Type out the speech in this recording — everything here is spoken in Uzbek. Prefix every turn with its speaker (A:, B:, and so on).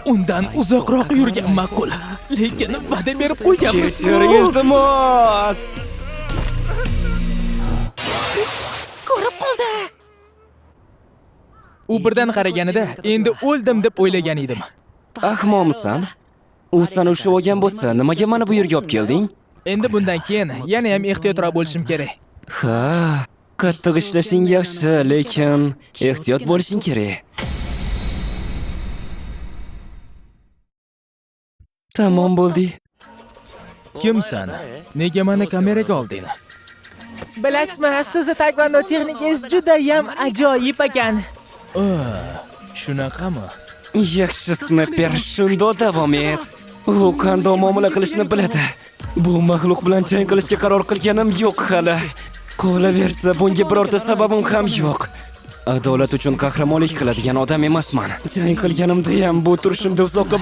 A: Undan uzoqroq yurgan ma'qul. Lekin va'da berib qo'yganmiz.
B: Kechir, iltimos.
C: Ko'rib qoldi.
A: U birdan qaraganida endi o'ldim deb o'ylagan edim.
B: Ahmoqmisan? U seni ushlab olgan bo'lsa, nimaga meni bu yerga olib kelding?
A: Endi bundan keyin yana ham ehtiyotroq bo'lishim kerak.
B: Ha, qattiq ishlashing yaxshi, lekin ehtiyot bo'lishing kerak. Tamom bo'ldi.
A: Kimsan? Nega meni kameraga olding?
C: Bilasizmi, sizni taekvondo texnikangiz judayam ajoyib ekan.
A: Shunaqami?
B: Yaxshi snayper, shundoq davom et. U qanday muomala qilishni biladi. Bu maxluq bilan jang qilishga qaror qilganim yo'q hali. Qolaversa, bunga birorta sababim ham yo'q. Adolat uchun qahramonlik qiladigan odam emasman. Jang qilganimda ham bu turishimda uzoqqa bor